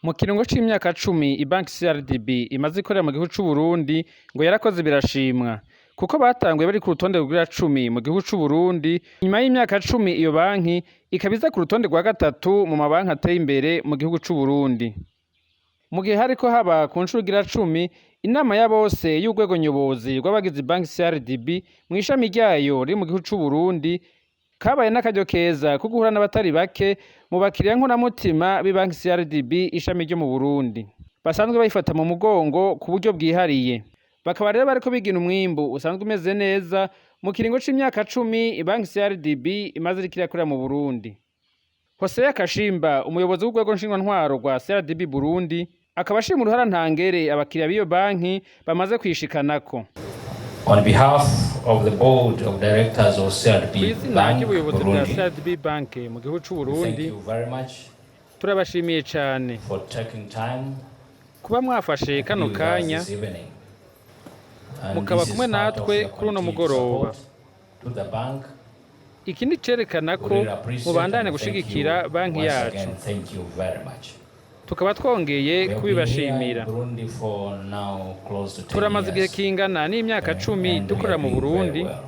Mu kiringo c'imyaka 10 ibanki CRDB imaze ikorera mu gihugu c'Uburundi, ngo yarakoze birashimwa, kuko batanguye bari ku rutonde rw'ira 10 mu gihugu c'Uburundi. Nyuma y'imyaka 10 iyo banki ikaba iza ku rutonde rwa gatatu mu mabanki ateye imbere mu gihugu c'Uburundi. Mu gihe hariko haba ku ncuro igira 10 inama ya bose y'urwego nyobozi rw'abagize banki CRDB mw'ishami ryayo riri mu gihugu c'Uburundi, kabaye n'akaryo keza ko guhura n'abatari bake mu bakiriya nkoramutima b'ibanki CRDB ishami ryo mu Burundi, basanzwe bayifata mu mugongo ku buryo bwihariye. Bakaba rero bariko bigina umwimbu usanzwe umeze neza mu kiringo c'imyaka 10 ibanki CRDB imaze iriko irakorera mu Burundi. Hosea Kashimba, umuyobozi w'urwego ntwaro rwa CRDB Burundi, akaba ashima uruhara ntangere abakiriya b'iyo banki bamaze kwishikanako. On behalf of the board of directors of CRDB Kw'izina Bank ry'ubuyobozi bwa Burundi, CRDB Bank mu gihugu c'u thank Burundi, you very much turabashimiye cane for taking time kuba mwafashe kano with us kanya this evening. And mukaba this is kumwe part of natwe your kuri uno continued mugoroba. support to the bank. Iki ni cerekana We ko really appreciate mubandane and thank gushigikira you banki once yacu. again. Thank you very much. Tukaba twongeye We have been here in kubibashimira. Burundi for now close to 10 Turamaze igihe years. kingana n'imyaka 10 And we dukorera are mu doing very Burundi, well.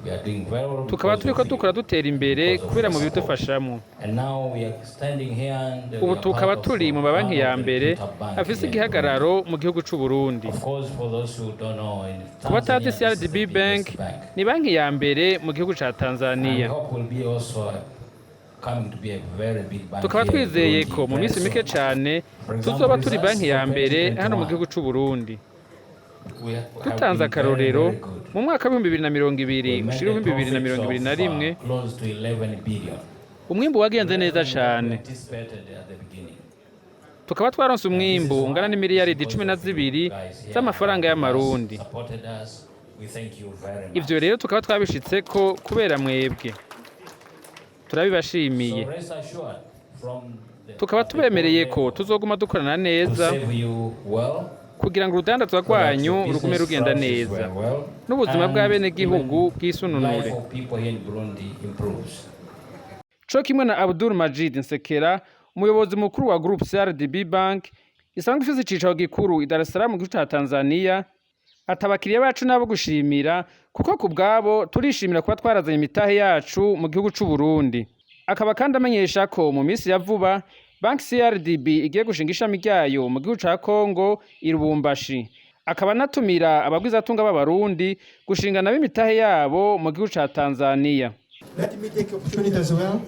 We are doing very well tukaba because turiko of you. dukora dutera imbere Because of kubera your mu support. bidufashamwo. And now we are standing here and we Ubu are tukaba part of turi mu mabanki one ya of the mbere two top banks afise here in igihagararo mu gihugu c'u Burundi. Of course, for those who don't know, in Ku batazi, Tanzania, this is the CRDB biggest Bank bank. ni banki ya mbere mu gihugu ca And we Tanzania. hope will be also coming to be a very big bank Tukaba here in twizeye Burundi ko mu very minsi mike soon. cane For example, tuzoba turi results banki ya for mbere hano mu 2021, gihugu c'u Burundi. we have Dutanze been very, akarorero, very good. mu mwaka w'2020 We made ushira a w'ibihumbi bibiri na profit mirongo ibiri na of rimwe, close to 11 billion. umwimbu wagenze neza cane. Anticipated at the beginning. Tukaba twaronse umwimbu ungana n'imiliyaridi 12 z'amafaranga y'amarundi. Supported us. We thank you very much. Ivyo rero tukaba twabishitseko kubera mwebwe, turabibashimiye. So rest assured from the, Tukaba tubemereye ko tuzoguma dukorana neza to serve you well, kugira ngo urudandazwa rwanyu rugume rugenda neza n'ubuzima bw'abenegihugu bwisununure. Life of people here in Burundi improves. Co kimwe na Abdul Majid Nsekera, umuyobozi mukuru wa Group CRDB Bank isanzwe ifise icicaro gikuru i Dar es Salaam mu gihugu ca Tanzania, ati: "Abakiriya bacu nabo gushimira, kuko ku bwabo turishimira kuba twarazanye imitahe yacu mu gihugu c'u Burundi." Akaba kandi amenyesha ko mu minsi ya vuba Bank CRDB igiye gushinga ishami ryayo mu gihugu ca Congo i Lubumbashi, akaba anatumira abagwizatunga b'Abarundi gushinga nabo imitahe yabo mu gihugu ca Tanzania. Let me take opportunity as well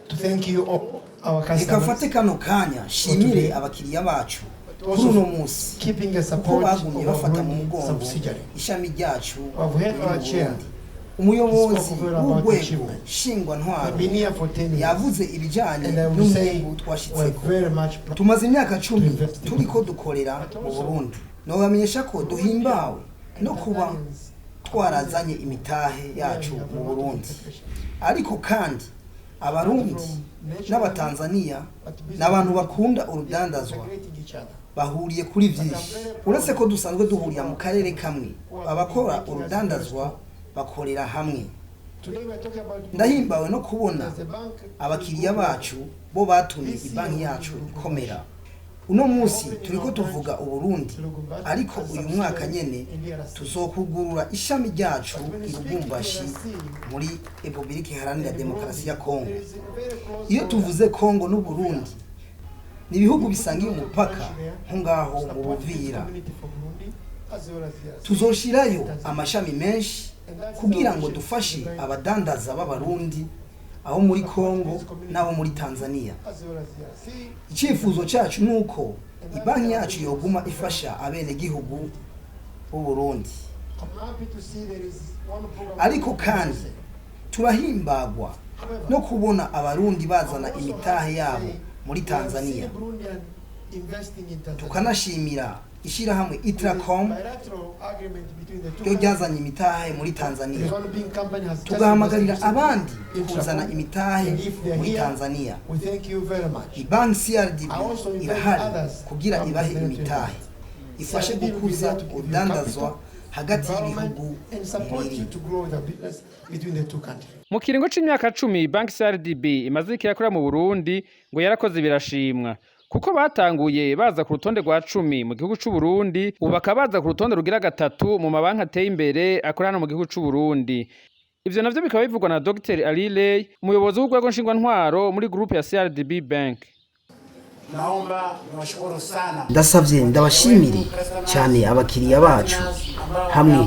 to thank you all, our Reka customers, mfate kano kanya nshimire abakiriya bacu kuri uno munsi, keeping the kuko support bagumye of our bafata mu Burundi mugongo subsidiary. ishami ryacu We've heard riri mu our chair Burundi. Umuyobozi spoke well about w'urwego achievement. nshingwantwaro We've been here for 10 years, yavuze ibijyanye and I would say n'umwimbu we're twashitseko. very much proud. Tumaze imyaka 10 invest in turiko dukorera mu Burundi. Nobamenyesha ko duhimbawe no kuba twarazanye imitahe yacu mu Burundi, ariko kandi Abarundi n'Abatanzaniya ni abantu bakunda urudandazwa, Integrating each other. bahuriye kuri byinshi. Uretse ko dusanzwe duhurira mu karere kamwe, abakora urudandazwa bakorera hamwe. Today we are talking about Ndahimbawe no kubona as a bank abakiriya bacu bo batumye ibanki yacu ikomera. Uno munsi turiko tuvuga Uburundi, ariko uyu mwaka nyene tuzokugurura ishami ryacu i Lubumbashi muri Repubulika Iharanira Demokarasi ya Kongo. Iyo tuvuze Kongo n'Uburundi, ni ibihugu bisangiye umupaka nko ngaho mu Buvira. Tuzoshirayo amashami menshi kugira ngo dufashe abadandaza b'Abarundi aho muri Kongo n'abo muri Tanzania. Icyifuzo cyacu ni uko ibanki yacu yoguma ifasha abenegihugu b'u Burundi, ariko kandi turahimbagwa no kubona Abarundi bazana imitahe yabo muri Tanzania, tukanashimira ishyirahamwe Itracom ryo ryazanye imitahe muri Tanzania, tugahamagarira abandi kuzana imitahe muri Tanzania. Ibanki CRDB irahari kugira ibahe imitahe, ifashe gukuza urudandazwa hagati y'ibihugu bibiri. Mu kiringo c'imyaka 10 banki CRDB imaze irakora mu Burundi, ngo yarakoze birashimwa, kuko batanguye baza ku rutonde rwa 10 mu gihugu c'u Burundi, ubu bakaba baza ku rutonde rugira gatatu mu mabanki ateye imbere akora hano mu gihugu c'u Burundi. Ivyo navyo bikaba bivugwa na Dr Ali Ley, umuyobozi w'urwego nshingwantwaro muri groupe ya CRDB Bank. Naomba niwashukuru sana. Ndasabye ndabashimire cyane abakiriya bacu hamwe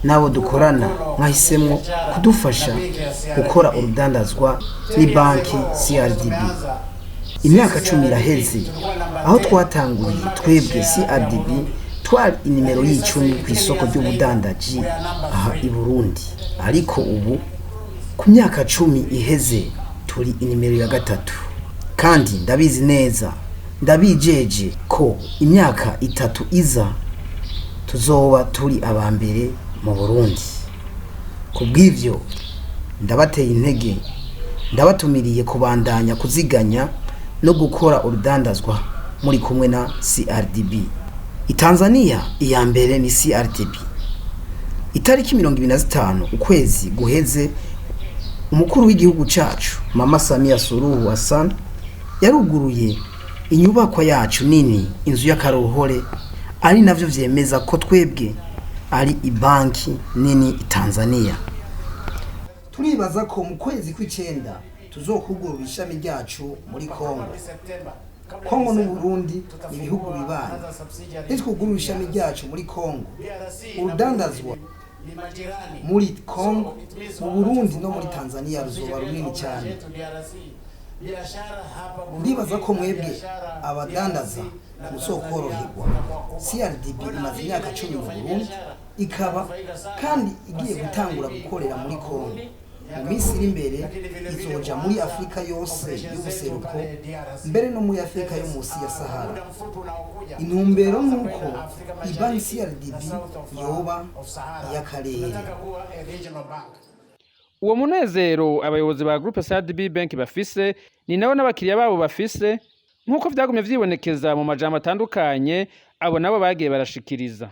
n'abo dukorana mwahisemo kudufasha gukora urudandazwa ni banki CRDB. Imyaka 10 iraheze. Aho twatanguriye, twebwe CRDB twari inimero y'icumi ku isoko ry'ubudandaji aha i Burundi, ariko ubu ku myaka 10 iheze turi inimero ya gatatu, kandi ndabizi neza, ndabijeje ko imyaka 3 iza tuzoba turi aba mbere mu Burundi. Kubw'ivyo ndabateye intege, ndabatumiriye kubandanya kuziganya no gukora urudandazwa muri kumwe na CRDB. I Tanzania iya mbere ni CRDB. Itariki 25 ukwezi guheze, umukuru w'igihugu cacu Mama Samia Suluhu Hassan yaruguruye inyubakwa yacu nini, inzu y'akaroruhore, ari navyo vyemeza ko twebwe ari ibanki nini i Tanzania. Turibaza ko mu kwezi kw'icenda tuzokugurura ishami ryacu muri Kongo. Kongo n'Uburundi ni ibihugu bibanyi. Nitwugurura ishami ryacu muri Kongo, urudandazwa muri Kongo, mu Burundi no muri Tanzania ruzoba runini cyane. Ndibaza ko mwebwe abadandaza muzokoroherwa. CRDB imaze imyaka 10 mu Burundi, ikaba kandi igiye gutangura gukorera muri Kongo. Mu minsi iri imbere izoja muri Afurika yose y'ubuseruko, mbere no muri Afurika yo munsi ya Sahara. Intumbero nuko ibanki CRDB yoba iy'akarere. Uwo munezero abayobozi ba groupe CRDB Bank bafise ni nabo n'abakiriya babo bafise, nk'uko vyagumye vyibonekeza mu majambo atandukanye abo nabo bagiye barashikiriza.